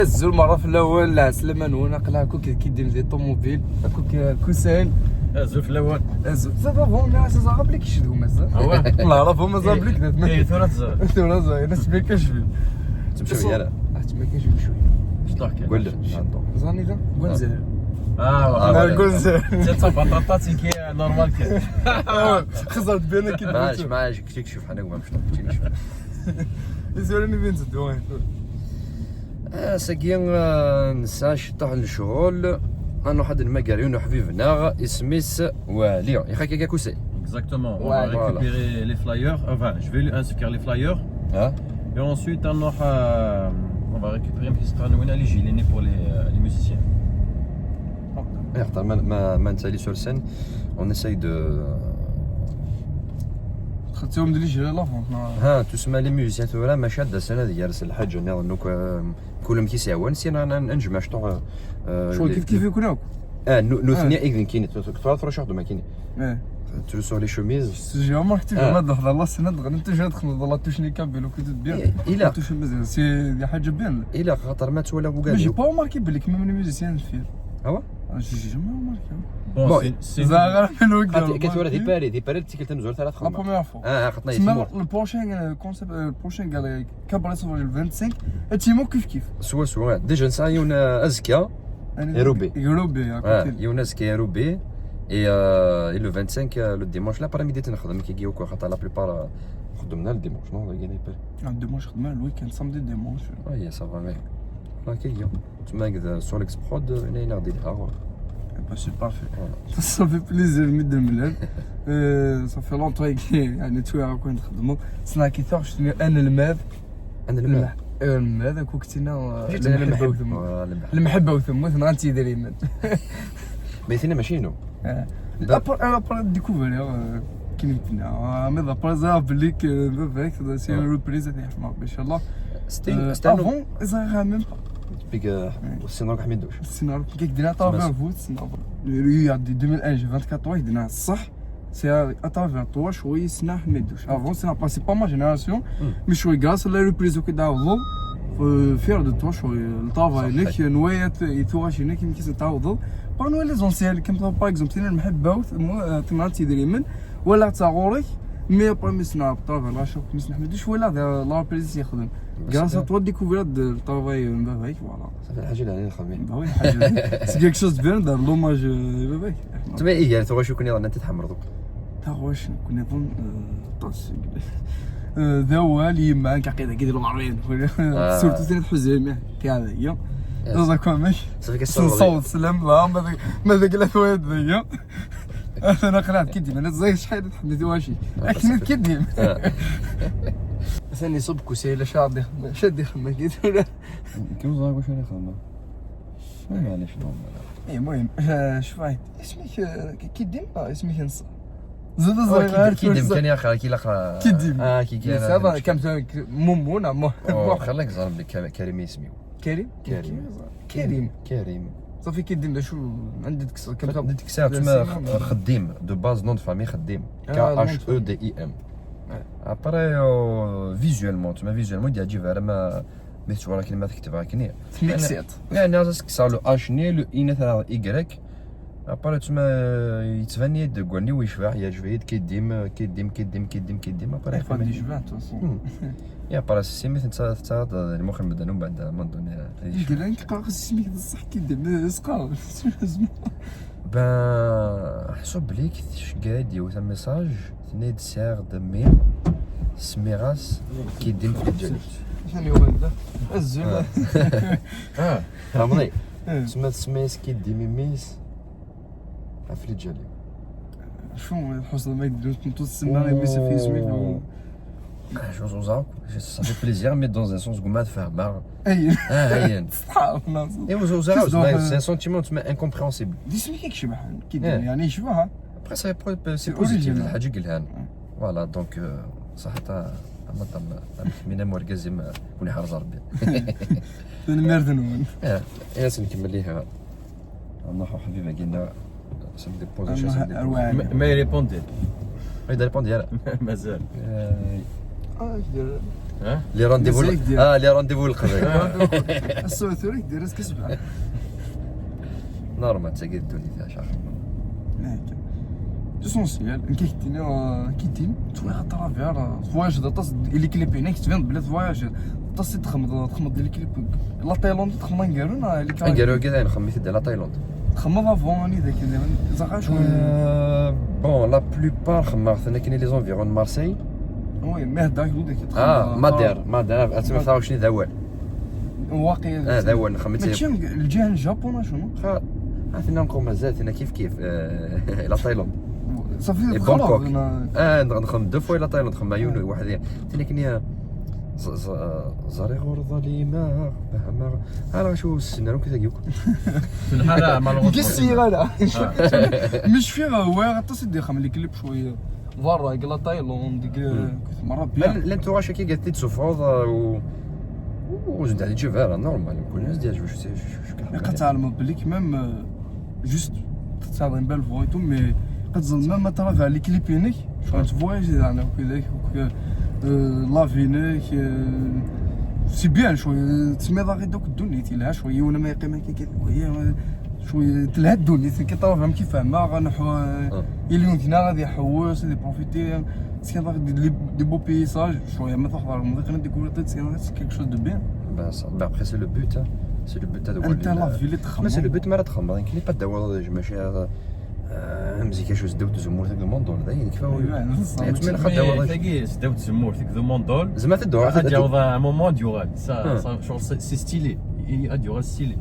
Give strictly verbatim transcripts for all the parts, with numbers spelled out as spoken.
Azul, merra fell-awen, lɛeslama-nwen, aql-aɣ akk d Kidim di ṭumubil, akk d Kusayen. Azul fell-awen. Azul. Ça va, bon, mais ça, ça rappelle que je suis de Gomez, hein. Ah ouais. Là, là, bon, mais ça rappelle que Eh, tura tẓer. Tura tẓer, la semaine que je vais. Ttmecwi ara. Ah, ttmecwi ara cwiya. Cṭuḥ kan. Wala. Ẓani da? Gwenzel. Ah, ah, voilà. Gwenzel. C'est ça, patata, c'est qui est normal que. Ah, ouais. خزرت بينك كده. معاش، معاش، كتيك شوف حنا وما مش كتيك شوف. Isura-nni din nteddu. Ass-agi, ah, nesɛa ciṭṭaḥ n lecɣel. Ad nruḥ ad nmager yiwen uḥbib-nneɣ, isem-is Wali. Ixak-agi Kusayen. Exactement. On va récupérer les flyers. Enfin, je vais lui inscrire les flyers. Hein? Et ensuite, on aura, euh, on va récupérer une petite pour les, euh, les musiciens. Axaṭer ma, ma, ma nettali sur scène, on essaye de. Xedmeɣ-d les jeux la vente. Ha, tusma les musiciens tura, maca ad d-asen ad gars lḥaǧa nniḍen akk, euh, kul amek i s-yehwan, syin ad, ad, ad nejmeɛ cṭuḥ, euh, euh, cɣel les, kif kif les ikun akk. Ah, nu-, nutni i d nekkini, tu-, tu-, tura tura cɣel d nekkini. Eh. Tu sors les chemises. J'ai remarqué, tu vois, dans la scène, dans la touche, dans la touche, ni kabyle, ou que tout bien. Eh, il a. La touche, mais c'est des حاجة bien. Il a, خاطر ما تولى وقال. Mais j'ai pas remarqué, mais les musiciens, le fil. Ah ouais? Ah, j'ai jamais remarqué. Bon, bon, c'est, c'est. Zara, le gars, كتورى دي باري، دي باري، تيكل تنزل ثلاث. La première fois. Ah, خطنا. Le prochain, euh, concept, euh, le prochain gars, كبر صفر الفينت سانك، هادشي مو كيف كيف. سوا سوا. Déjà نسعى يوم، آه، أزكى. يعني يروبي. يروبي، آه، آه، كوتي. يوم أزكى يروبي. Et, euh, et le vingt-cinq, euh, le dimanche, l'après-midi تنخدم كي يجيو كو خاطر la plupart, euh, خدمنا le dimanche, non, يعني بير. آه، dimanche خدمنا، le week-end، samedi، dimanche. Ah, yeah, ça va, mais. Ok, يوم. تما هكذا سوليكس برود، هنا، هنا غادي لها. Eh ben, c'est parfait. Voilà. Ça fait plaisir, مد الملل. Euh, ça fait longtemps كي، يعني، توي راكم تخدموا. سنا كي ثوغ شتني أنا الماذ. أنا الماذ. المح-، أنا الماذ، كو كتينا، آه، المحبة وثمو. آه، المحبة. المحبة وثمو، ثم غنتي دريمن. Mais ثنا ماشي نو. آه. با- أبر-، أنا أبر ديكوفري، آه، كيما قلنا. آه، mais après ça، بليك، آه، باباك، c'est une reprise، هذه يحفظنا ربي إن شاء الله. C'était, آه، c'était un avant، إذا غا même pas. Explique, euh, ouais. Le scénario حميدوش. Le scénario, كيك دينا تما طابع س- فوت، scénario. Il y a des deux mille un, j'ai vingt-quatre ans, il y a صح. C'est à, à travers toi, شوي سنا حميدوش. Avant, c'est passé pas ma génération. Hmm. Mais شوي grâce à la reprise كي داو ظل. Euh, fier de toi, شوي le travail صح. نك، نوايا ت-، يتوغاشي نك، يمكن تعوض. Pas nous les anciens، كيما par exemple، تينا المحبة وث-، مو-، آه، تما تيدري من، ولا تاغوري، mais après، mais سنا بطاغ، لا شوف، mais سنا حميدوش، ولا ذا la reprise يخدم. Grâce à toi، découvrir le travail، آه، باباك، voilà. صافي، الحاجة اللي علينا خمين. Bah oui، حاجة. C'est quelque chose de bien, دار l'hommage، آه، باباك. تما إيه، يعني، ثوغا شو كنا غنى تتحمر دوك؟ ثوغا شو كنا نظن، آه، طاس. آه، ذا هو اللي يما كاقي ذاك يدير الغربين. آه. Surtout سنة حزيمة، كي هذا هي. Yes. هذا كوميك. صافي، كتصور. صوت سلام، لا، ما ذاك، ما ذاك لا ثويد ذا هي. أنا قرأت كي ديما، أنا زي شحال تحمد واشي. آه، لكن صافي. كي ديما. آه. ثاني صب كوسيلة، شاد يخدم، شاد يخدم، كي تقول. كيف زاك واش أنا خدمة؟ معليش، نورمال. إيه، المهم، آه، شوف، اسمك، آه، كي-، كيديم؟ آه، اسمك نص. زيد آه، زيد، كيديم، كيديم، كيديم. كان يا أخي، كي لا خ-، كيديم. آه، كي، كي، إيه، أنا ça va، كم سنة؟ مومون، أمو. أوه، خليك زعما بلي كريم، كريم اسمي. كريم؟ كريم. كريم. كريم. صافي، كيديم، شو عندك كس-، كم سنة؟ عندك ساعة، تما خ-، خديم، de base، nom de famille خديم. آه، K H E D I M. آه. Après, آه، visuellement، تما visuellement، يعجب، راه ما ميتش ولكن ما تكتب هاكني. تميكسيت. يعني، يعني، هذا سكسا لو اش ني لو اي نثرا ايكريك. ابار تما يتبان لي دكواني ويشبع، يعجبني كيديم، كيديم، كيديم، كيديم، كيديم. ابار إيه، فادي يشبع، تو سون. مم. يا ابار سي مي انت، انت المخ المدن ومن بعد ما نظن. يقول لك قاقص سميك بصح كيديم، اسقا. Ben، حسب بلي كي تشقاد يوث ميساج، تنيد ساغ دمي، سميغاس، كيديم في الجلد. شنو اليوم هذا؟ الزول. آه. آه. رمضي. إيه. تسمى تسميس كيديم ميس. في الجلد. شو الحوصلة ما يديرو، كنتو تسنى أوه. ميس في اسمك و- آه، شو زوزا؟ Ça fait plaisir, mais dans un sens, كما تفهمها. أي. آه، هي. سبحان الله. إيوا، زوزا، كيف c'est un sentiment تسمى incompréhensible. دي سميك يشبه، كي دير، إيه. يعني يشبهها. Après, c'est pro-، c'est positif، original. الحاجة قلها. إيه. Voilà، donc، euh، صح، تا، أما تم، من أمور قزم، كوني حافظ ربي. تنميرت نون. إيه، إيه، سنكمل ليها. نروحو حبيبة قلنا سمي دي بوزي، شو سمي دي بوزي. ما، ما يريبوندي. ما يريبوندي، يلا. مازال. آه. آه، إيش دير؟ Les rendez-vous. Mazal-ik diri. Ah, les rendez-vous leqbayel. Ass-a tura i k-d-irra s kesba. Normal, d tagi d ddunit, acu. L'essentiel, nekk ak-d-iniɣ, euh, k-id-in, twiɣ à travers, euh, tvoyageḍ aṭas, les clips-inek, tettbineḍ belli tvoyageḍ aṭas i txedmeḍ, txedmeḍ les clips. La Thaïlande i txedmeḍ aneggaru neɣ les clips? Aneggaru-agi dayen xemmem-it-id la Thaïlande. Txedmeḍ avant anida k-id-iɣen, ẓer acu. Euh, bon, la plupart xemmeɣ-ten akken les environs de Marseille. Oui, mais هذاك ودك Ah, Madère, Madère, asma taɣucni d awal. واقيلا. Ah, d awal, nxemmem-it. ماشي الجهه الجابون شنو؟ خا، عرفتنا نقول مازال، ثنا كيف كيف، آه، la Thaïlande. صافي Et خلاص Bangkok. انا اه، نخدم deux fois la Thaïlande، نخدم مع يونو واحد. ثنا كني ز- ز- زريغ ورضا ليما فهمة. انا شو السنة لو كذا يوك. في الحالة مالوغوزمون. قصي غادا. مش في غا هو غطس يدي خم لي كليب شويه. فارا قلا تايلاند ديك كنت مره بيان. L'entourage كي قالت لي تسوفوض و وزد على الجبهة normal، كل الناس ديال شو شو شو شو قد تعلم بليك ميم جوست تعلم بال فويتو مي قد زعما ما ترى كاع لي كليب ينك شغل تفوايج زعما وكذاك وك- آه، لافينك آه، سي بيان شويه تسمي ضاغي دوك الدنيا تيلها شويه وانا ما يقيم هكا كذا وهي شويه تلها الدنيا كي طرا فهم كيف فهمها غنحو اليوم هنا غادي يحوس غادي بروفيتي سكي ضاغي دي دي بو بيساج شويه ما تخضر مضيق نديك ولا تسكي كيك شوز دو بيان بس après c'est le but، hein. C'est le but هذا هو انت ال- لا في اللي ما تخمم c'est le but، ما راه تخمم كليب هذا هو ماشي هذا. آه، مزيكا شو زدو تزمور ذاك الموندول هذا هي كيف هو. ايوا انا صح. يعني تسمى الخد هو تسمى كي سداو تزمور ديك دو موندول. زعما تدور غادي يعوض ان مومون ديوغال سا شغل سي ستيلي. غادي يوغال ستيلي.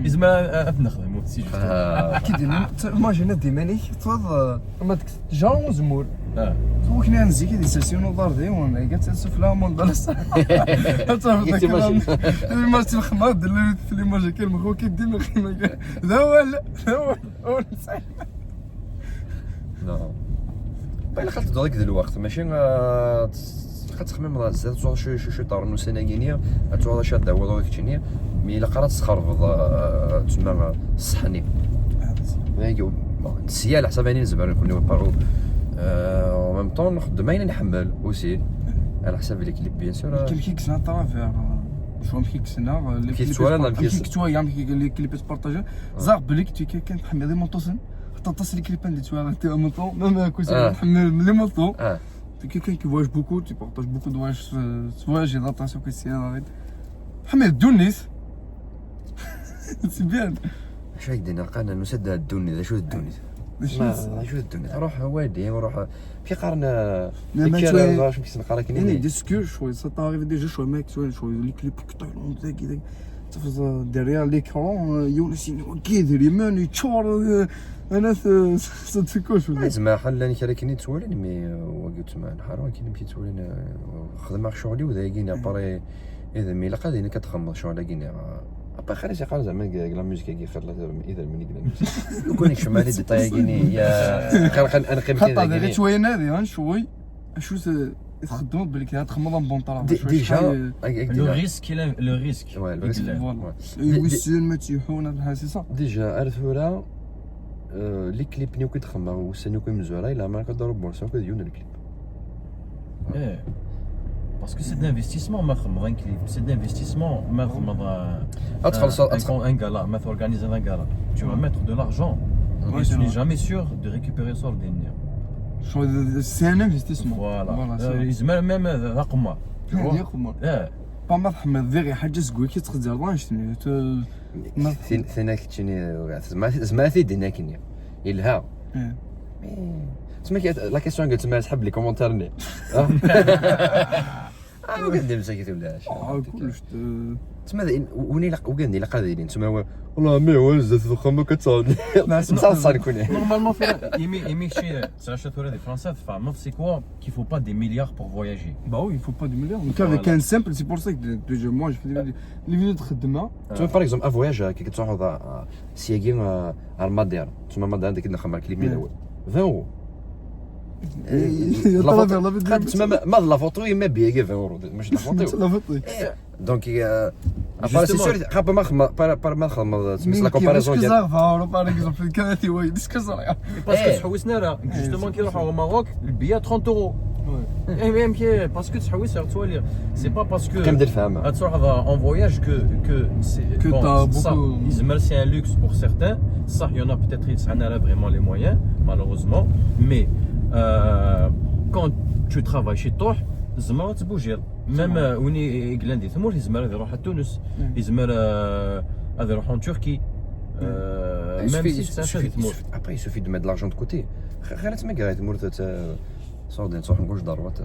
زعما غادي نخدم سي جوست. آه. كي ديما ماجينا ديما نيك تفض ما ديك جا وزمور اه. وكنا نزيك دي سيسيون ودار دي وانا قالت سفلا من درس. تعرف قلت داك ماشي. ما تلخم هذا اللي في لي ماجي كلمه هو كيدير الخيمه ذا هو لا ذا هو هو نسى. لا. باين خاطر تضيق ذا الوقت ماشي آه، تس- خاطر تخمم راه زاد تزور شي شي شي طار نو سناكينيا. تزور شي دعوه دو كتشينيا. مي الا قرات تخرب آه، تسمى صحني. نسيا على حساب عيني نزبر نكون نيو بارو. او ميم طون نخدم عيني نحمل اوسي. على حساب لي كليب بيان سور. كيف كيك سنا طرافير شو كيك سنا كيف تسوى لنا كيف كيك تسوى يا كيك لي كليب سبارطاجي. زاق بليك تي كان تحمل دي مونطوسن. حتى تصل كليب عندي تسوى غير مونطو ما ما كنت آه. نحمل لي مونطو. اه. T'es quelqu'un qui voyage beaucoup, tu partages beaucoup de voyages, euh, voyages et d'attention que c'est arrête. محمد دونيس. C'est bien. شو هيك دينا قالنا نسد الدوني ذا شو الدوني. شو ما الصراحة؟ شو الدوني روح وادي وروح. كي قارنا لا، ما كي شوي. راه شو كيسن قارا يعني كيني. ديسكور شوي سا طاري ديجا شوي ماك شوي شوي لي كليب كطيلون ذاكي ذاك تفز ديريير ليكرون يونس كي يدير يمان يتشور انا صدفكو شوي. زعما حال لاني كرا كيني تسوالين مي وقلت ما نحارون كيني مشي تسوالين. خدمة شغلي وذاكيني اباري. اذا مي لقى دينا كتخمم شغل كيني. ابا خير شي قال زعما لا ميوزيك كي خير لا اذا من يقدر. كون يكشف مالي ديتاي كيني يا خلق انا قيمتي خطا غير ذاكيني. شويه نادي ها شوي شو تخدموا بالك هاد خمضه بون طرا ديجا لو ريسك لو ريسك. Ouais, le risque. فوالا ويسون ما تيحونا في الحال سي صح. ديجا ارثورا. لي كليب نيو كي تخمم وسنيو كي مزورا الا ما كدور بورسون كو ديون الكليب. ايه. Parce que c'est de l'investissement ما خمض ان كليب c'est de l'investissement ما خمض. ادخل صوت ادخل. ان كالا ما تورغانيز ان كالا. Tu vas mettre de l'argent. Ouais, Et c'est tu n'es vrai. Jamais sûr de récupérer ça. شو سي ان انفستيسمون. Voilà. Voilà, c'est Euh, vrai. يزمر même هذا قمار. Tu vois. يا قمر. اه. با ما تحمل ذي حاجه سكوي كي تخزر الله يشتني. ما- ثين- ثيناك تشيني. زعما زعما في دينا كيني. يلها. إيه. تسمى كي لا كيسيون قلت ما سحب لي كومونتير ني. اه وقال لي مساكت ولا اش. اه كلش. تسمى وين الا وقال لي قادرين تسمى هو. والله مي هو زاد الخمه كتصاوني. لا، اسمع. نصاص نكون. Normalement في يمي يمي شي تسعة شهور هذه فرنسا تفهمض c'est quoi qu'il faut pas des milliards pour voyager. Bah oui, il faut pas des milliards. Donc avec Voilà. un simple, c'est pour ça que déjà moi je fais des vidéos. Les vidéos de خدمه. تسمى باغ اكزومبل افواياج كي تروح سياكي ارمادير تسمى مادير عندك نخمر كليب من الاول. vingt euros. يا ترى لا فيديو. تسمى ما لا فوتو ما بيا كي vingt euros مش لا فوتو. لا فوتو. دونك ابار سي سور خاب ما خما بار ما خما تسمى لا كومباريزون ديال. زعما باغ اكزومبل كان هاتي وايد ديسكو زعما. Parce que تحوسنا راه جوستومون كي نروحوا au Maroc البيا trente euros. اي مي امكي باسكو تحوس غتولي سي با باسكو قيم ديال الفهم. غتروح en voyage que que c'est Que bon, t'as ça, beaucoup. يزمر c'est un luxe pour certains. Ça, il y en a peut-être يسعنا راه vraiment les moyens, malheureusement. Mais euh, quand tu travailles شي طوح زعما تبوجير. Même euh, وين يقلان دي ثمور يزمر هذا يروح تونس, يزمر euh, هذا يروح en Turquie. Euh, Il même suffit- si il c'est suffit- ثمور. Après, il suffit de mettre de l'argent de côté. خ- خير تما كاع تمور ت- صور دين صور نقوش دار وات.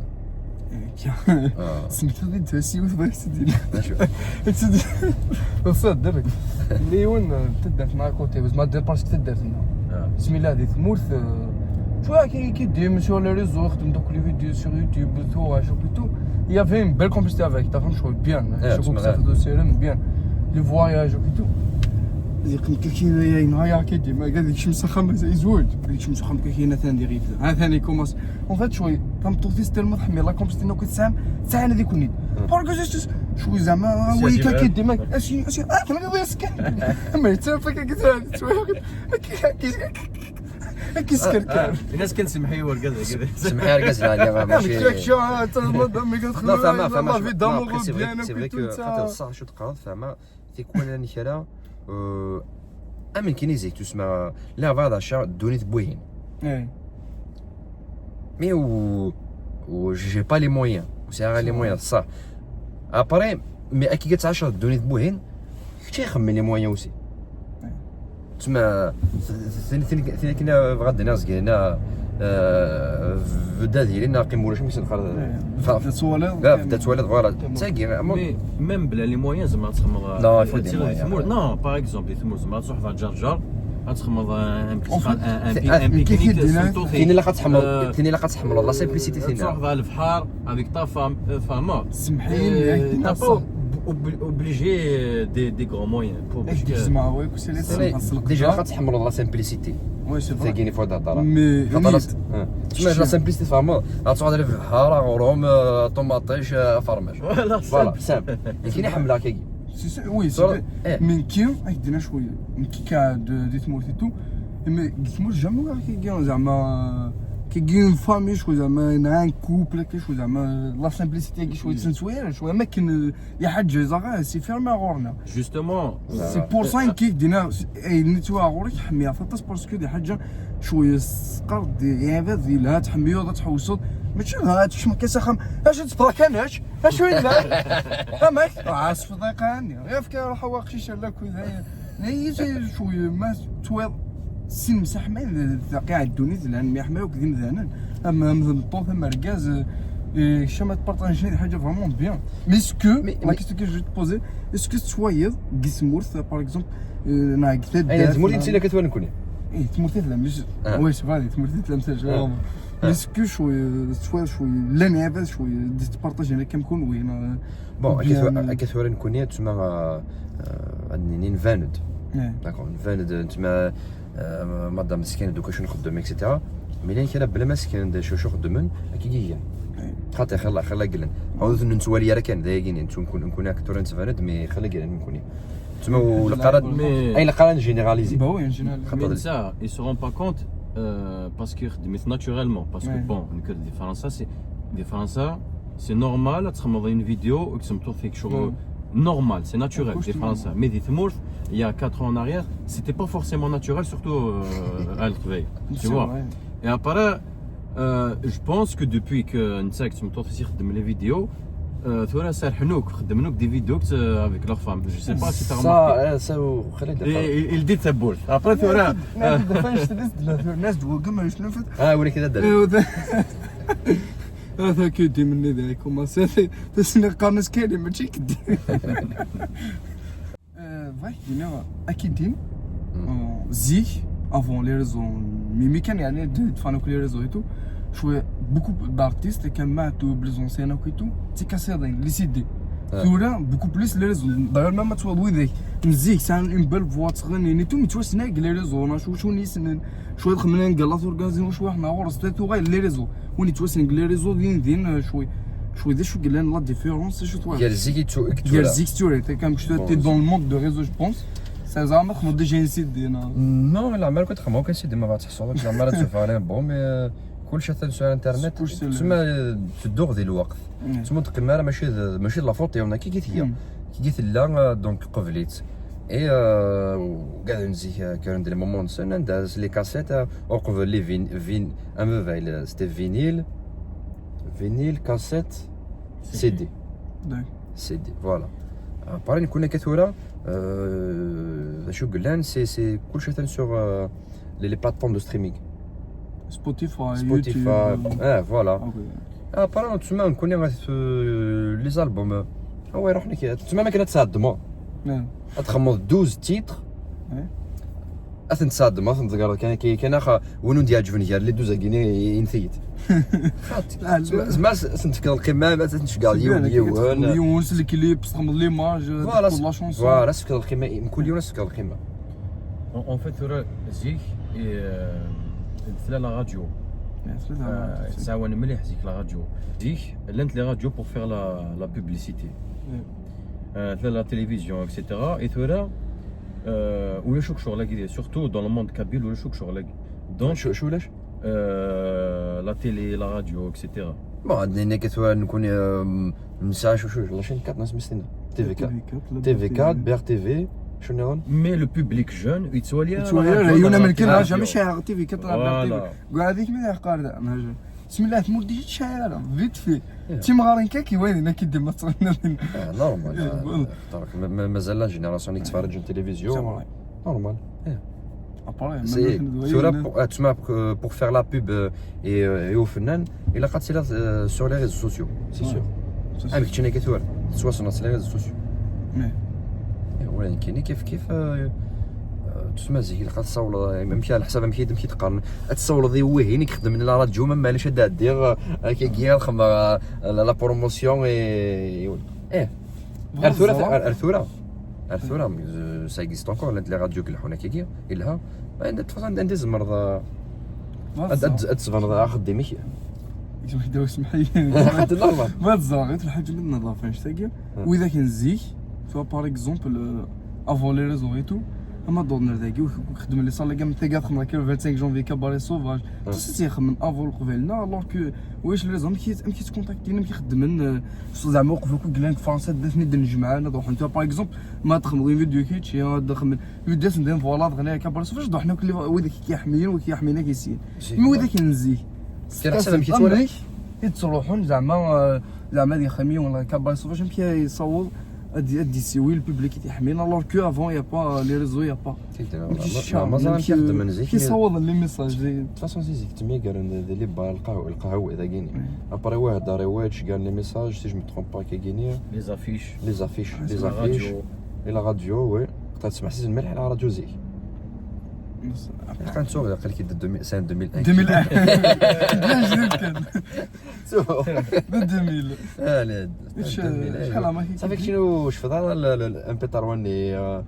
اه سميتو دي تاسي وثبت سيدي شو سيدي بصح درك ليون تدات مع كوتي بس ما دير باسكو تدات هنا آه. بسم الله هذه ثمورت آه، شو كي كي ديم سور لي ريزو خدم دوك لي فيديو سور يوتيوب وتو شو كي تو يا فين بيل كومبيستي افيك تعرف شغل بيان آه، شغل تسمع. بصح دو سيرم بيان لي فواياج وكي تو يقول لك كاين يا نهار كي ديما قال لك شمس خمس يزوج قال لك شمس خمس كاين ثاني غير ها ثاني كوماس اون فيت شوي تم توتي ستيل مضحمي لا كومبيستي نو كنت سام ساعه هذيك كوني باركو جوست شوي زعما وي كان كي ديما اشي اشي اه كان غير سكان ما يتسافى كي قلت شوي كي كي كي سكر كان الناس كنسمحي ورقه زي كذا. سمحي راه كازل عليا ماشي شو انت المهم مي قلت لا فما فما لا في دامور سي فري بيان سي فري كو خاطر الصح شو تقرا فما تيكون انا كرا امن كينيزي تسمى لا بعض الشعر دوني تبوهين مي و و جي با لي مويان وسي غير لي مويان صح ابري مي اكي كتعشر دوني تبوهين كنت يخمم لي مويان اوسي تسمى ثاني ثاني ثاني كنا بغض الناس كاينا بدا ديالي ناقي مولاش مش نخرج تصوالي لا بدا تولد فوالا تاكي مي ميم بلا لي مويان زعما تخمم لا، il faut des moyens. ثمور نو باغ اكزومبل ثمور زعما تروح فهاد الجرجر غتخمم ان En fait, ان كاين- كاين- بيكينيكي كاين اللي غتحمل آه. كاين اللي غتحمل لا سيمبليسيتي تروح فينا فهاد البحر افيك تا فام فاما سمحيني t'as pas obligé des des grands moyens pour ديك زعما وي كنت لي ديجا غتحمل لا سيمبليسيتي وي سي فري تاكيني فوق الهضره مي خاطر ها، تسمى لا سيمبليسيتي فهمها غتقعد على البحر غروم آه، طوماطيش آه، فرماج فوالا فوالا سامبل كاين يحملها كاين وي صور- سي إيه. من كي هاك دينا شويه من كي كا دو دي تمورتي تو مي دي تمور جامي كي كي زعما كي كي اون فامي شويه زعما ان كوبل كي شويه زعما لا سيمبليسيتي كي شويه تنسوير شويه ما كاين يا حاج زعما سي فيرمي غورنا جوستومون سي بور سا كي دينا اي نيتوا غورك حميه فطاس باسكو دي حاجه شويه سقر دي يا باب دي لا تحميو تحوسوا ماشي هاد شمك كسخم اش تبرا كانش اش وين لا امك عاصف ضيقاني يا فكر روح واقشي شلك وذايا هي شويه ما تويض سي مسح ما قاعد دوني زلان مي حماوك ذي مذانن اما مذمطوط اما ركاز شما تبارطاجي حاجه فريمون بيان مي سكو مي- لا كيستيون كي جو بوزي اسكو تسوايض كي تمورت باغ اكزومبل ناك اين تمورتي انت اللي كتوالي نكوني اي تمورتي لا مش آه. وي سي فري تمورتي لا مش آه. مي سكو شويه شويه شويه لا نعبه شويه دي تبارطاجي انا كنكون وين بون بيان. كثوره نكوني تسمى آه، آه، اني نفاند إيه. داكور نفاند تسمى آه، مادام مسكين دوكا شنو نخدم اكسيتيرا مي لين كان بلا مسكين شو شو خدمن كي يجي خاطر خلا خلا قلن عاود نتوالي راه كان دايقين نتو نكون نكون اكثر نتفاند مي خلا قلن نكوني تسمى والقرار مي- اي القرار جينيراليزي با وي ان جينيرال خاطر مي سا ils se rendent pas compte parce que خدمت naturellement parce que Ouais. bon نكر دي فرنسا سي دي فرنسا سي نورمال تخمض اون فيديو وكتم فيك شغل نورمال سي ناتشورال دي فرنسا مي دي ثمورت il y a quatre ans en arrière c'était pas forcément naturel surtout à القبايل tu vois et après je pense que depuis que نتا كتم فيك خدم لي فيديو ثورة سرحنوك خدمنوك دي فيديو avec leur femme je sais pas si t'as remarqué سا سا خلي il dit تبورت après ثورة الناس دو كما يشنفت اه ولكن هذا هذا كيدي مني ذاك وما سيتي تسني قانص كالي ماشي كدي فاك دينا اكيد دين زيك افون لي ريزو ميمي كان يعني دفانوك لي ريزو ايتو شويه بوكو دارتيست كان ماتو بلي زونسيان كيتو تي كاسيدين لي سيدي ثورة بوكو بليس لي ريزو داير ما تواضوي ذاك مزيك سان اون بيل فوا تغني نيتو متوسنا لي ريزو انا شو شو نيسنن شويه خمنا نقلط اورغانيزي شويه حنا غور ستاتو غير لي ريزو وين يتوسن لي ريزو دين دين شوي شوي ذا شو قلنا لا ديفيرونس شو توا ديال زيك تو ديال زيك ستوري تي كان شو تي دون الموند دو ريزو جو بونس سي زعما خمو ديجا نسيت دينا نو لا عمر كنت خمو كنسيت ما غاتحصل لا عمر تشوف عليه بون مي Kullec atan sur internet. Kullec sur tma tedduɣ di lweqt. Mm. Tma ur teqqim ara, mačči d, mačči d la faute-iw, nekk i tga. Mm. Kigi tella, euh, donc qbel-itt. Et, euh, qeggaden zik, euh, kkren-d les moments-nsen, anda les cassettes, euh, uqbel les vin-, vin-, un mobile, euh, c'était vinyle, vinyle, cassette, C D. D'accord. C D, voilà. Après, nekkni akka tura, euh, d acu yellan, c'est, c'est kullec atan sur, euh, les, les plateformes de streaming. Spotify, Spotify, YouTube, euh, ah, voilà. Ah, oui. Après, tma nekkni, euh, les albums, euh, ah ouais, ruḥ nekk, tma ma kan ad tɛeddmeḍ. Ouais. Ad txedmeḍ douze titres. Ouais. Ad ten-tesɛedmeḍ, ad ten-tgeḍ kan, kan, kan, ax, win ur d-yeɛǧben gar les douze-agi-nni, inti-t. Xaṭi. Ah, zma, zma ad sen-tefkeḍ lqima, ma ad ten-tceggeḍ yiwen, yiwen. Yiwen s le clip, txedmeḍ l'image, voilà, la chanson. Voilà, ad tefkeḍ lqima, mkul yiwen ad tefkeḍ lqima. En, en fait, tura zik, et, euh, tella la radio. Tella la radio, euh, c'est ça. Tɛawen mliḥ zik la radio. Zik, llant les radios pour faire la, la publicité. Ouais. Euh, tella la télévision, et cetera. Et tura, euh, ulac akk ccɣel-agi, surtout dans le monde kabyle, ulac akk ccɣel-agi. Donc, ulac? Euh, la télé, la radio, et cetera. Bon, ad nini akka tura nekkni, euh, nesɛa ccɣel, la chaîne quatre, neɣ isem-is tinna? T V quatre. T V quatre, la T V quatre, B R T V, ccɣel nniḍen. Mais le public jeune, yettwali ara la radio, yettwali la radio, la radio, jamais chez T V quatre, la B R T V. Voilà. Kra zik mi d-yeqqar da, ma je-, bismillah, tmurt di tcayara, vite fait. Yeah. Timɣarin kan ki wayen, nekk dima ttɣennin. Ah, normal, ah, voilà. Tarak, ma, ma, mazal la génération i yettfaraǧen télévision. C'est vrai. Normal. Yeah. Après, c'est, même tura, pour, ah, tma, pour, pour faire la pub, euh, et, euh, et au final, il a tiré, euh, sur les réseaux sociaux, c'est sûr. C'est sûr. Ah, mais tu n'es que toi, soit sur les réseaux sociaux. Ouais. Ula d nekkini kif kif, euh, euh, tma zik ilaq ad tessawleḍ, euh, amek, ɛla ḥsab amek i d-, amek i d-qqaren, ad tessawleḍ i wihin i ixeddmen la radio, ma maɛlic ad d-ɛeddiɣ, euh, akkagi ad xedmeɣ, euh, la, la promotion et, et, eh. Ar tura, ar, ar tura. Ar tura, euh, ça existe encore, llant les radios i ileḥḥun akkagi, yelha. Anda, anda tzemreḍ, euh, ad, ad, ad tezbaneḍ axeddim-ik. Gzem ḥedd, ur semḥi. Ḥedd normal. Ma tẓerɣ, i tleḥḥu ǧemmet n ḍafan cctagi. Hmm. Widak n zik, tu vois, par exemple, euh, avant les réseaux et tout, ama d-ordner dagi, ur k-, ur k-xedmen les salles, gam tagi ad xedmeḍ akka le vingt-cinq janvier Cabaret Sauvage. Hmm. Tout ça, c'est xedmen avant le qbel-na, alors que, wesh, les réseaux, amek i, amek i ttkontaktin, amek i xeddmen, euh, s-, zeɛma uqbel kul glan deg Fransa, d aten-id-nejmaɛen, ad ruḥen, tu vois, par exemple, ma txedmeḍ une vidéo kečči, ad xedmen Yuddasen din, voilà, dɣa akka, Cabaret Sauvage, d ruḥen akk widak i k-iḥemmlen, wid i k-iḥemmlen ad k-issin. Mais widak n zik. Kra ḥsab amek yettwali? Amek i ttruḥun, zeɛma, euh, zeɛma ad yexdem yiwen Cabaret Sauvage, amek i yessaweḍ ad, ad d-yessiwel le public i t-iḥemmlen, alors que avant, y a pas, euh, les réseaux, y a pas. Amek i ssawḍen les messages. De toute façon, zik, zik, ttemyagaren di, di les bars, lqahwa, lqahwa, dagini. Après, ouais, dar, ouais, je gagne les messages, si je me trompe pas, kagini. Les affiches. Les affiches, les affiches. Et la radio, oui. Qed tesmeḥsiseḍ mliḥ la radio zik. Ilaq ad nettuɣ, aql-ik d deux mille, c'est deux mille un. Deux mille un. Bien joué, Ken. De deux mille. Allez, شحال عمرك؟ صافي، كنتي شفت على ال-، ال-، ال M P trois-nni, euh,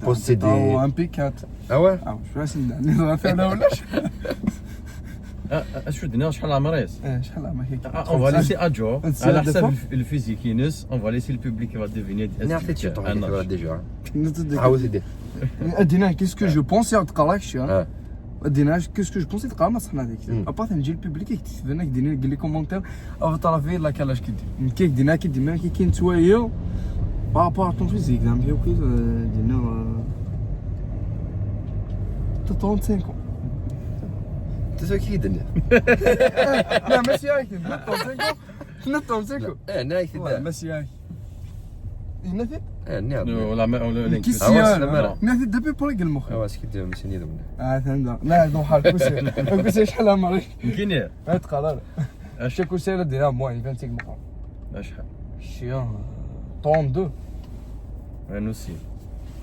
possédé. M P quatre. Ah ouais? Ah, je suis assez. Ah, ah, شحال عمرك؟ Eh, شحال عمرك؟ Ah, on va laisser à Joe. على حسب الف-، الفيزيك ينس، on va laisser le public va deviner. نعطيك شي طون كيف déjà. عاود دير. Adina, qu'est-ce que je pense, يا تقراكش، ها؟ Adina, qu'est-ce que je pense, تقرا ما صحنا هذيك. Après تنجي le public يكتب لنا، يدير لنا les commentaires. Ava tarafi la kalash kidi. Kik dina ki dima ki kin twayo. Par rapport à ton physique, d'un vieux que, euh, dina, euh, t'as trente-cinq ans. T'as ça qui est dina. Non, mais c'est vrai que t'as trente-cinq ans. T'as trente-cinq ans. Eh, non, c'est vrai. Mais c'est vrai. Il m'a fait. Eh, merde. Non, la main, on l'a. Qu'est-ce qu'il y a, là ? Il m'a fait depuis pour les gars, le mot. Ah ouais, c'est qui dit, mais c'est ni de. Ah, c'est un gars. Non, non, حال كوسي. كوسي شحال عمري؟ يمكن. هات قرار. اش كوسي لا ديرها موين vingt-cinq مقام. شحال؟ شي trente-deux. انا aussi.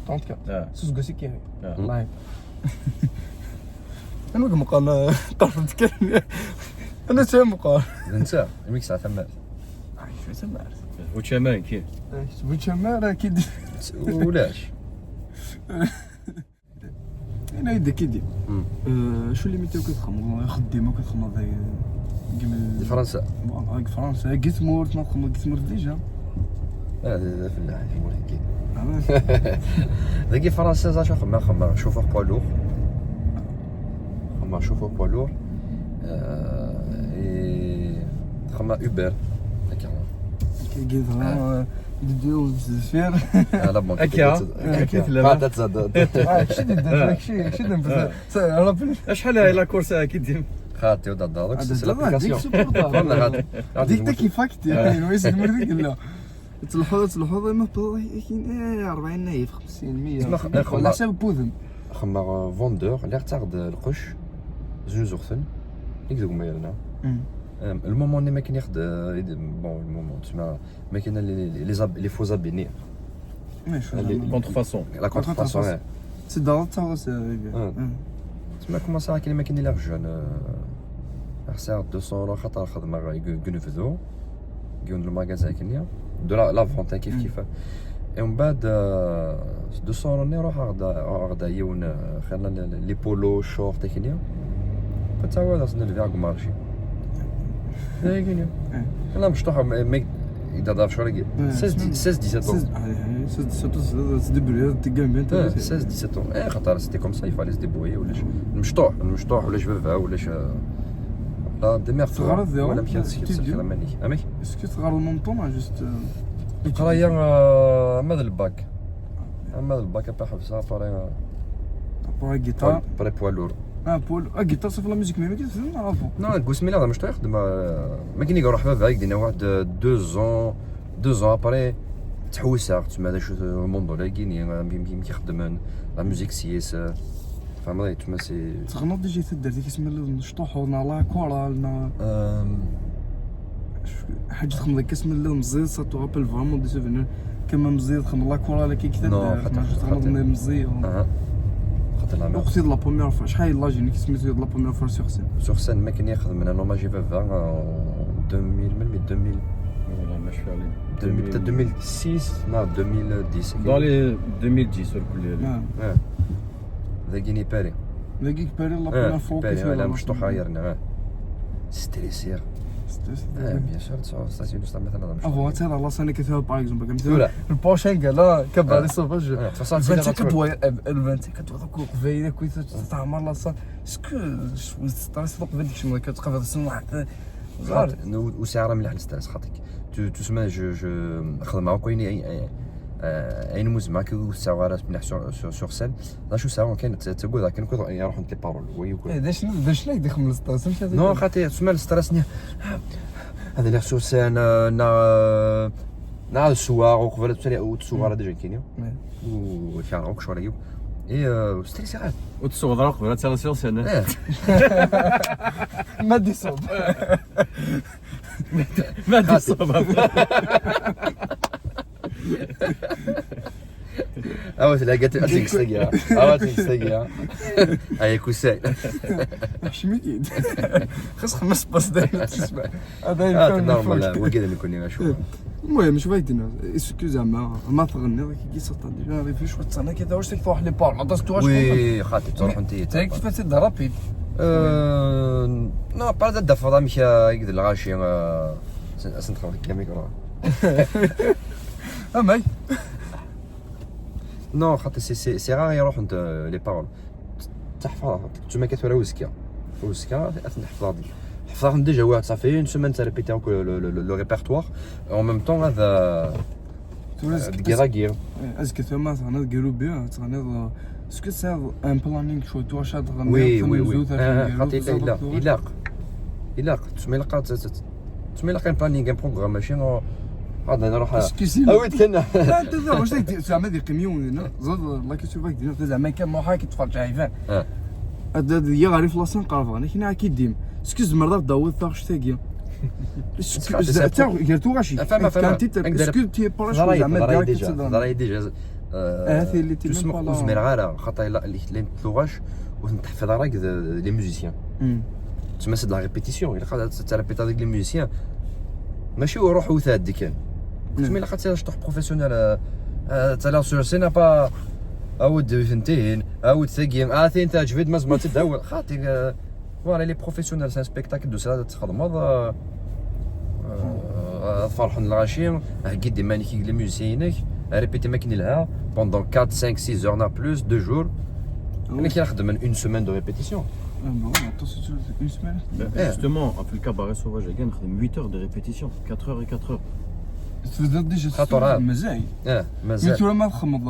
Trente-quatre. اه. سوس كوسي كيري. اه. الله يعين. انا كم مقام طرفت كلمه. انا سي مقام. انت يميك ساعه ثمانية. شو سمعت؟ وتشامرين كيف؟ وتشامر اكيد. ولاش؟ انا يدك يدي. آه، شو اللي ميتو كتخمم؟ خدي ما كتخمم هذا. دي فرنسا. فرنسا، قيت مورت، ما تخمم، قيت مورت ديجا. لا، لا، لا، في الله، في مورت كي. داكي فرنسا، زعما شو خمم، خمم، شوفور poids lourd. خمم، شوفور poids lourd. آه، إي، خما أوبر. هكا. كي قلت لها ديو زفير. على بون. هكا. هكا تلا. قاعدة تزاد. شي دي داك شي شي دي بزاف. رابيل. شحال هي لا كورس هاكي ديم؟ خاطي ودا دارك سي ديك لابليكاسيون. سوبورتا. والله غادي. ديك تاكي فاكت يعني ويس مريك لا. تلحظ تلحظ ما بطل كاين أربعين نايف خمسين مية. اسمع، خ- خ- ولا حساب بوذن. خما فوندور اللي غتاخد القش زوز وقتن. يقدر ما يرنا. المومون اللي ما كان ياخد، آه، يد- بون، المومون تسمى ما كاين لي لي زاب لي فو زابيني. ماشي اللي كونتر فاسون. لا كونتر فاسون. سي دار تاع آه. تسمى كومونسا كاين ما كاين لي جون، آه، حساب ميتين اورو خاطر خدمه غير كنفذو كيون المغازا كنيا دو لا لا فونت كيف كيف. اي من بعد، آه، ميتين اورو ني روح غدا غدا يون، آه، خلينا لي بولو شورت كنيا. فتاوى راس نلفي عقب مارشي. هاي كنيا. انا مشطوح ميك اذا ضاف شو راكي؟ سيز دي- سيز ديسيت اورو. سيز ديسيت اورو تقام بين اه، سيز ديسيت اورو. ايه، خاطر سيتي كوم سا يفالي سي ديبوي ولا شي. المشطوح المشطوح ولا شبابها ولا شي. لا ديميغ تغرض يا ولا رب. مشي سكيت تيديو. سكيت مانيك اميك. اسكو تغار المونطون جوست؟ قرايه، آه، ماذا الباك؟ ماذا الباك ابا حبسها باري. بور لا غيتار. بري بوا لور. اه بول لا غيتار سي في لا ميوزيك مي ميدي نعرفو. نو قسمي لا مش يخدم، آه، ما كاين يروح بابا يدينا واحد دو زون دو زون ابري. تحوسها تسمى هذا شو الموندو لا كيني يمكن يخدم لا ميوزيك سيس، آه، فهمت تسمى سي. تغنى دي جي تدير ديك اسم اللي نشطوحو نا لا كورال نا آم، حاجه تخمم لك اسم اللي مزيد ساتو رابيل فريمون دي سوفينير. كما مزيد خمم لا كورال كي كتب نو، داير خاطر- ما جوست خاطر- غنض مي مزيد. اها. خاطر العمر. اختي لا بروميير فوا شحال لا جيني كي سميتو لا بروميير فوا سور سين. سور سين ما كان يخدم من انا ما جي فافا، آه، ألفين من مي ألفين. والله ما شفت عليه. ألفين حتى ألفين وستة، لا ألفين وديس. دون لي ألفين وعشرين سور كل. اه ذاكيني باري. ذاكيك باري لا اه، بروميير فوا باري كيسير ولا لا مشطوح مشطوح. يرنا، اه. ستريسير. اه، بيان سور، تصور ستاسيون نستعمل مثلا مشطوح. افو تاع لا سين كتبها باغ اكزومبل كمثال ولا. البروشين قال لا كباري سوفاج. اه، تصور الفانتي سيدي كدوي الفانتي كدوي كوك فيا كويس تعمر لا سين. سكو ستريس دوك بان ديك شي كتقبض سن واحد. زار. وسعر مليح للستريس خاطيك. تو تو سما جو جو خدمه كاين اي اي اي نموز معاك وسعر مليح سور سور سور سين. لا شو سعر كاين تقول كان كل يروح انت بارول ويكون. ايه داش داش لك دخل من الستريس مش هذا. نو خاطي تسمى الستريس ني. هذا اللي خصو سان نا نا السواق وقبل تسالي او السواق ديجا كاينين. وشارعوك شويه. اي ستريس غاد. وتصور ضرب قبل تسال سير سنه. ايه. ما دي صوب. ما دي صوب. او تلاقيت اتيك سيا او اتيك سيا. اي كوساي. حشميت. خص خمس باس داير تسمع. هذا اه يفهم نورمال الفوت. وكذا نكون نشوف. المهم شوف هاي دينا اسكو زعما ما تغني كي صوت ديجا ريفي شويه تصنع كذا واش تروح لي بار ما دازت واش. وي خاطي تروح انت. تاك تفاتي دا رابيد. آه، نو با دا دافا مشا يقدر الغاشي. اسنت خليك كاميكرا. امي. نو خاطر سي سي سي غير يروح انت لي بارول. تحفظ. تما كتورا وزكا وزكا. اثنحفظ حفظهم ديجا واحد صافي اون سومان تريبيتي لو ريبرتوار. اون ميم طون هذا دكي راكي. اسكو ثما تغني ديرو بيان تغني. اسكو سي ان بلانينغ شو تو واش تغني وي وي وي. آه، خاطي لا لا الاق الاق تسمى الاق تسمى الاق ان بلانينغ ان بروغرام ماشي. هذا انا روح. اسكيزي اوي تكنا. لا انت لا واش ديك زعما ديك ميون هنا زاد لا كيسيون باك دينا زعما كان روحها كيتفرج عيفان. آه. هذا هي غير في لاسين قرافه انا كاين كي ديم. اسكيز مرضى داوود تاغش تاكيا. اسكيز حتى غير تو غاشي فما فما كانت اسكو تي بروش ضراي زعما ضراي ديريكت ديجا تسدى. ضراي ديجا. آه، هذه اللي تيمم تسمى با لا. وزمير غارة خاطر لا اللي لين تلوغاش وتنتحفظ راك لي ميوزيسيان. تسمى سي لا ريبيتيسيون الا قاعد تريبيت هذيك لي ميوزيسيان. ماشي وروح وثاد كان. تسمى الا قاعد تروح بروفيسيونيل. تاع لا سور سين با عاود فهمتين عاود ثقيل اه ثين تعجبد ما زعما تداول خاطي. آه، فوالا لي بروفيسيونيل سان سبيكتاكل دو ساعه تخدمض. آه، آه، فرحان الغاشي هكي دي مانيكي لي ميوزيسيانك ريبيتي ما كاين لها بوندون أربعة خمسة ستة زور نا بلوس دو جور. انا كي نخدم من اون سيمين دو ريبيتيسيون. Une semaine. Justement, في le cabaret sauvage, il y a huit heures de répétition, quatre heures et quatre heures. Tebdiḍ déjà خاطر، آه. مزال. اه Mais مازال. tura ma txedmeḍ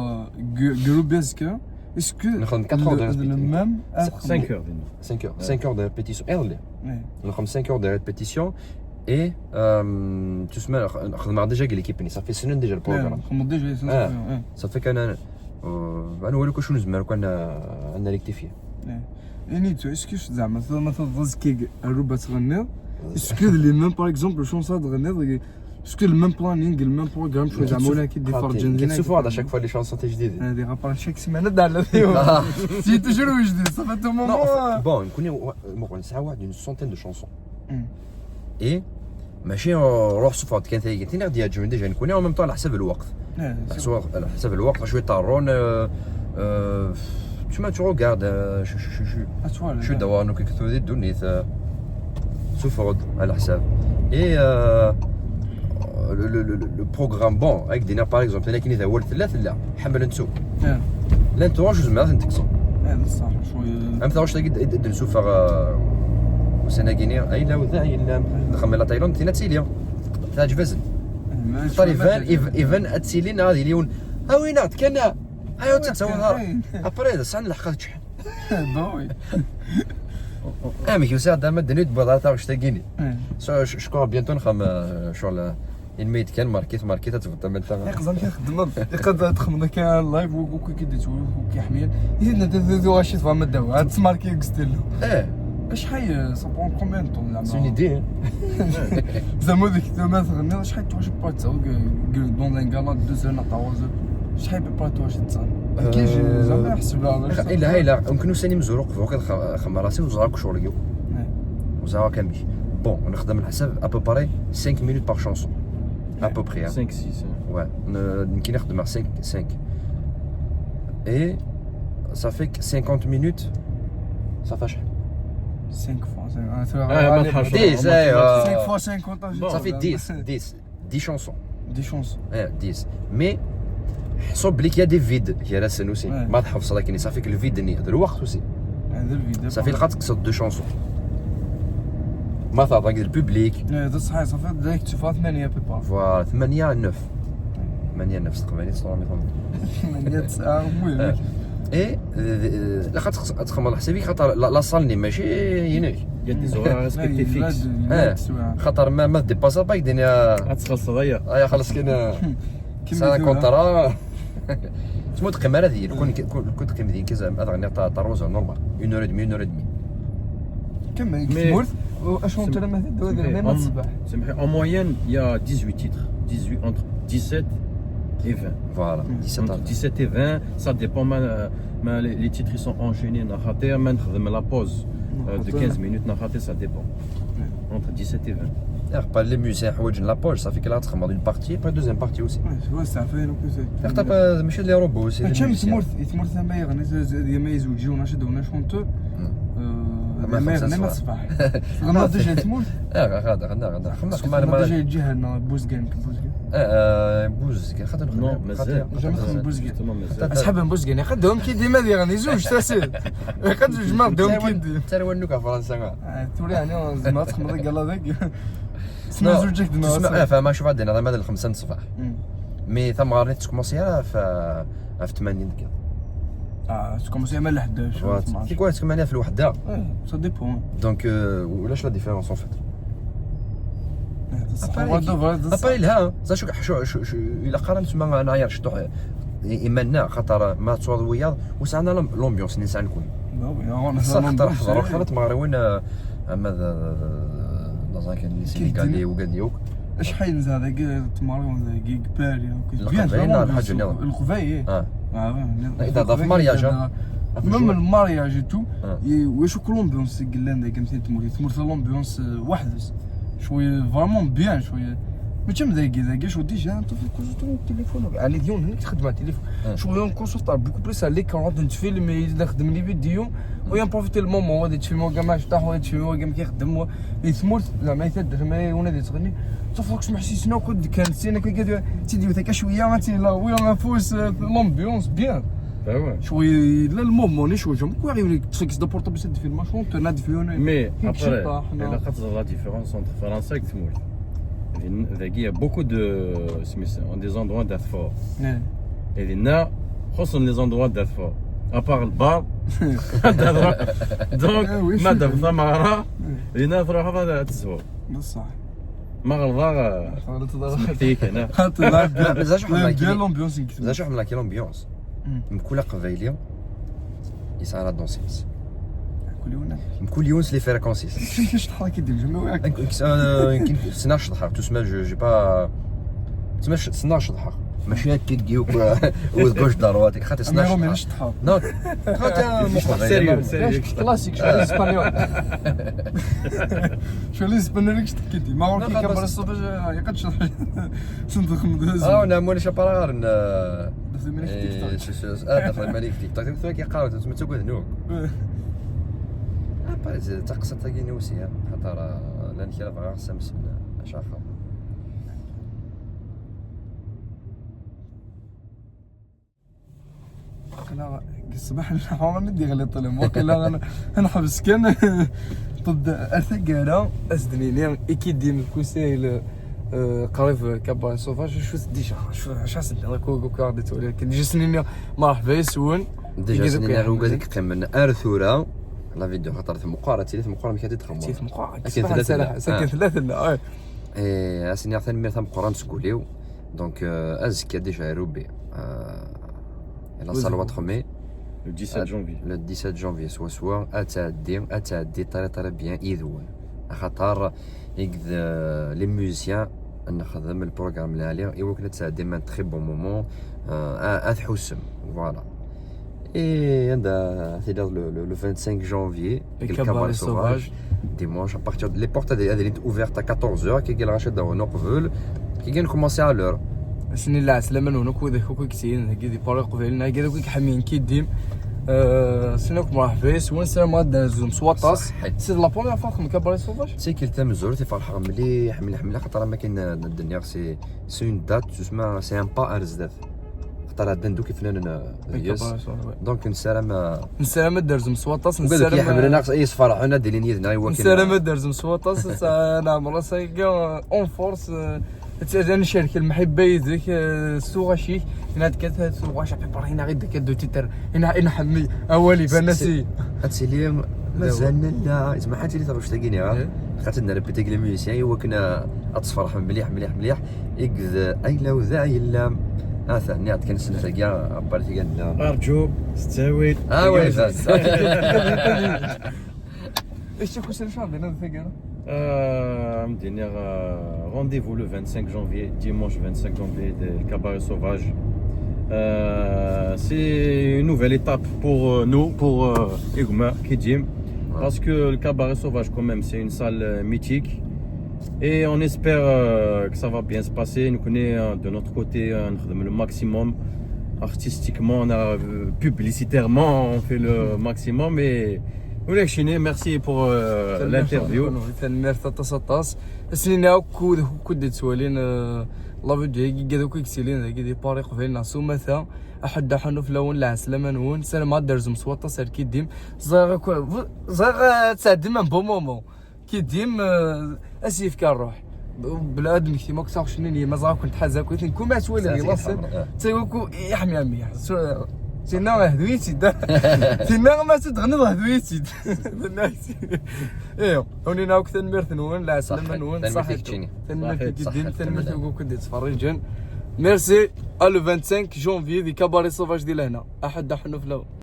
groupe azekka, est-ce que نخدم quatre heures de le répétition. même cinq heures. cinq heures cinq heures de répétition ايرلي. Ouais. نخدم cinq heures de répétition. Et تسمى نخدم déjà l'équipe ني صافي سنين déjà le programme. تخدمض déjà آه. صافي كان انا، انا هو كل شنو زعما كان انا rectifier. يعني تو est-ce que زعما مثلا مثلا تضز كي الروبا تغنيض، est-ce que les mêmes par exemple chansons تغنيض، est-ce que le même planning, le même programme شويه زعما ولا كي دي فرجن كتشوف هذا chaque fois les chansons تجديد. هذه غابار chaque semaine دار لا فيهم. C'est toujours جديد صافي تو Non, مومون. bon, نكون ممكن ساعه واحد une centaine de chansons. Et ماشي نروح صفات كان ثاني قلت لي غادي يعجبني déjà نكون en même temps على حسب الوقت. على حسب على حسب الوقت شويه طارون. آه، آه، tu vois tu regardes. آه، شو شو شو شو شو دوار نو كيك ثودي دونيت. آه، سفود على حساب. Et آه، le, le, le, le programme bon هاك دينا par exemple انا كني ذا ولد ثلاث لا حمل نتو. لا نتو واش زعما تنتكسو. هذا الصح شويه. ام ثاوش تاكي د نسوفا. وسناكيني اي لا وذا اي لا نخمم لا تايلاند تينا تسيليا. تعجبزن. اختار ايفان ايفان اتسيلين هذه اليوم. ها وينات كان. هاي وتتسوى. ابري هذا سان لحقت شحال. باوي. اه مي كيوسا هذا ما الدنيا تبغى لا تاوش تاكيني. شكون بيانتو نخم شغل. الميد كان ماركيت ماركيت تبطل من تاع. يقدر يخدم يقدر تخمم كان لايف وكي كي ديت وكي حميل. اذا انت ذو واش تفهم الدواء هاد سماركي قستلو. ايه. اش حي سبون كومبيان طون زعما؟ سوني دي. زعما ديك الثمن تغني اش حي توش با تصاوب دون ان كالا دو زون ا تاوزو. اش حي با توش تصاوب؟ كي جي زعما يحسب على الا هاي لا يمكن ساني مزروق فوق خمراسي وزراك شغل يو. وزراك كامل. Bon نخدم على حسب à peu près cinq minutes par chanson. À peu près. cinq six. Ouais. يمكن نخدم cinq cinq. Et ça fait cinquante minutes. Ça fait شحال؟ cinq fois اه ما تحرش. dix ايوا. cinq fois cinquante. Ça fait dix dix. dix chansons. Des chansons. اه dix. Mais حسب بلي كاين des vides كي راه سنوسي ما تحفظ لكن صافي le vide ني هذا الوقت aussi. هذا le vide. صافي لقات تقصد deux chansons. ما تعطيك le public. هذا صحيح صافي داك تشوفها ثمانية بيبار. Voilà ثمانية neuf. ثمانية neuf صدق بالي صورة ميطون. ثمانية تسعة المهم. اي لا خاطر تخمم على حسابي خاطر la salle ني ماشي ينك. Il y a des horaires respectés fixes. خاطر ما ما ديباسا با يديني. غتخلص غير. ايا خلص كاين. سا كونترا. تسمو تقيم على ذي كون كون تقيم ذي كي زعما هذا غني تاع روزا normal une heure et demie une heure et demie. كمل تمورت. اش هو انت لما تدوي ما الصباح؟ سمحي en moyenne il y a dix-huit titres dix-huit entre dix-sept et vingt. Voilà dix-sept. Entre dix-sept et vingt ça dépend. ما ما les titres ils sont enchaînés نهار ما نخدم la pause de quinze minutes نهار ça dépend. Entre dix-sept et vingt. اخبار les musiciens حوايج la pause صافي كي لا تخمر une partie après deuxième partie aussi. Ouais c'est vrai ça fait donc c'est. اخطب ماشي les robots aussi. هادشي من تمورت تمورت زعما يغني زعما يزوج جون اش دون شونتور. ما يغني ما الصباح. غنى déjà تمورت. اه غنى غنى غنى خمس ما déjà يجي هنا بوزكان بوزكان. اه بوزكان خاطر non مازال. جا نخدم بوزكان. مازال. اصحاب بوزكان يقدهم كي ديما يغني زوج تاسير. يقد زوج ما عندهم كي ديما. تروى نوكا فرنسا. تولي يعني ما تخمر قال هذاك. سمع زوجك دنا تسمع اه فما شوف عندنا هذا ماذا الخمسة نصباح. Mais ثم غارني تكموسي في في ثمانين كذا. اه تكموسي ما لحداش. كي كويس كمان في الوحده. Ça dépend. Donc ولاش la différence en fait. اباري لها زا شو شو شو شو الا قارن تسمى انا عير شطوح. ايماننا خاطر ما تصور وياض وسعنا l'ambiance نسعى نكون. صح خاطر حضروا خاطر تمغريوين. اما ذا ذا كان لي سينيغالي وكاديوك. اش حي نزا هذا تمارون ذا كيك باري. القبايل الحاجه اللي الخفاي. اه اذا ضاف مارياج. Même le mariage et tout. واش كل l'ambiance قلنا ذاك مثلا تموري تمورت l'ambiance وحدس. شويه vraiment bien شويه. ماشي مذاكي ذاكي شو déjà انت في كل تليفون يعني اليوم هناك تخدم على التليفون. شغل يوم كونسونطر beaucoup plus على l'écran نتفيلم نخدم les vidéos. ويوم بروفيتي المومون غادي تفيلم كاع ما شطح وغادي تفيلم كاع ما كيخدم. يثمرت زعما يتدخل ما ونادي تغني. صافي كنت محسسنا كنت كان سينا كي كدير تيديو تاكا شويه غاتي لا وي ما فوس l'ambiance bien. Ah ouais. شوي لا الموفمون شوي جم كوي غير تسكس دو بورطابل سيت في الماشون تنا دفيوني. Mais après, il y a la différence entre فرنسا et تمول. Il y a beaucoup de سميس des endroits d'effort. Et il y a خصوصا les endroits d'effort. À part البار. Donc ما دام ثمارة. هنا تروح هذا تزور. بصح. ما غلطة. سمحتيك هنا. بزاف شحال بيان لومبيونس. بزاف شحال لامبيونس. مكل قبايلي يسعى لا دونسيس. كل يوم. مكل يوم لي فريكونسيس. كيفاش تحرك يدير جمله وياك؟ يمكن سنا شطحه تسمى جو جي با. تسمى سنا شطحه. ماشي هكا كيوك. وذ كوش دارواتك خاطر سنا شطحه. نو. خاطر مش سيريو سيريو. كلاسيك شويه اسبانيول. شو اللي يسبنا لك شتكيتي ما هو كي كبر الصوت يقدش. صندوق مدهز اه نعمل شي بارا غير. دخل مليك تيك توك. اه دخل مليك تيك توك تيك توك يقاو تسمى تقول نوك. ابا تقصد تاكي نوسيا. خاطر لا نكرا بغا سمسم. اش اخر. انا الصباح نحاول ندي غلي طلم واقيلا نحبس كان. ضد ارثقاله ازدنيني ايكيدي من الكوسيل. قريب كابا سوفاج شو ديجا شو شو سنة كو كو كاردي تولي كي ديجا سنيني. مرحبا يسون. ديجا سنيني هو قال لك قيم من ارثورا. لا فيديو خاطر ثم قاره تيلي ثم قاره مكاتي تخمم تيلي ثم قاره ساكن ثلاثه ساكن ثلاثه. ايه اسني ثاني مير ثم قران تسقوليو. Donc, euh, azekka déjà يا ربي. Euh, la salwa تخمي. Le dix-sept janvier. Le dix-sept janvier, soit, soit, à Tadé, à Tadé, très, très bien, Idouane. خاطر يقد les musiciens نخدم البروغرام العالي ايوا كنا تساعد ديما très bon moment. آه تحوسم. Voilà. Et عندها c'est-à-dire le, le, le vingt-cinq janvier. Le cabaret sauvage. Dimanche à partir de les portes هذه هذه اللي ouvertes à quatorze heures كي قال غاش داو نقفل. كي قال commencer à l'heure. سني لا سلام نونو كو ذاك كو كتين هكي دي باري قبيل هكي ذاك حامين كي ديم. سنوك مرحبا بيس وين سلام غادا زوم سواطاس. C'est la première fois كم cabaret sauvage. C'est qu'il تم زور تفرح مليح مليح مليح خاطر ما كاين الدنيا c'est c'est une date تسمى c'est un pas à الزداف. خاطر هاد ندوك فنان دونك نسالم. نسالم الدرز مسواطاس نسالم يحمل ناقص اي صفار حنا ديرين يدنا ايوا نسالم الدرز مسواطاس. انا عمر سايقا اون فورس. تزال نشارك المحبه يدك سوغاشيك. هنا كانت سوغاش بريبارينا غير ديك دو تيتر. هنا نحمي اولي بنسي. هادشي اللي مازال لا زعما حتى اللي تروح تلاقيني ها. خاطر نربي تاك لي ميوزيسيان ايوا كنا اتصفر مليح مليح مليح. يقذ أيلا وذا يلام. آه ثاني عاد كان سنة تاقيا عبارتي قال لا. أرجو ستاويت. آه وي فاز. ايش تكون سنة شهر بينا ثاقيا؟ آه مدينة rendez-vous le vingt-cinq janvier, dimanche vingt-cinq janvier, de cabaret sauvage. Euh, c'est une nouvelle étape pour euh, nous, pour euh, Igma Kidim, parce que le cabaret sauvage, quand même, c'est une salle euh, mythique. Et on espère euh, que ça va bien se passer. Nous connaissons euh, de notre côté, euh, on fait le maximum. Artistiquement, on a, euh, publicitairement, on fait le maximum. Et merci pour euh, l'interview. Tanemmirt aṭas aṭas. Asnina akk kud kud d-ttwalin la vidéo-agi, gad akk i yettilin dagi di Paris qbel neɣ s umata. Aḥuddu aḥunnu fell-awen, lɛeslama-nwen. Ssarameɣ ad d-terzum s waṭas ar kidim. Ẓriɣ akk ẓriɣ ad tɛeddim un bon moment. Kidim, euh, as yefka ṛṛuḥ. Bla ad mektim akk taɣect-nni n yemma ẓriɣ-ken tḥaza akk iten kuma twali di laṣel. Ttay akk iḥmi mliḥ. Tinna hdu-yi-tt-id. Tinna ma tedɣniḍ hdu-yi-tt-id. Ih, unina akk tanemmirt-nwen, lɛeslama-nwen, ṣaḥit. Tanemmirt i Kidim, tanemmirt i akk d-yettferriǧen. Merci, à le vingt-cinq janvier di Cabaret Sauvage di lehna. Aḥuddu aḥunnu fell-awen.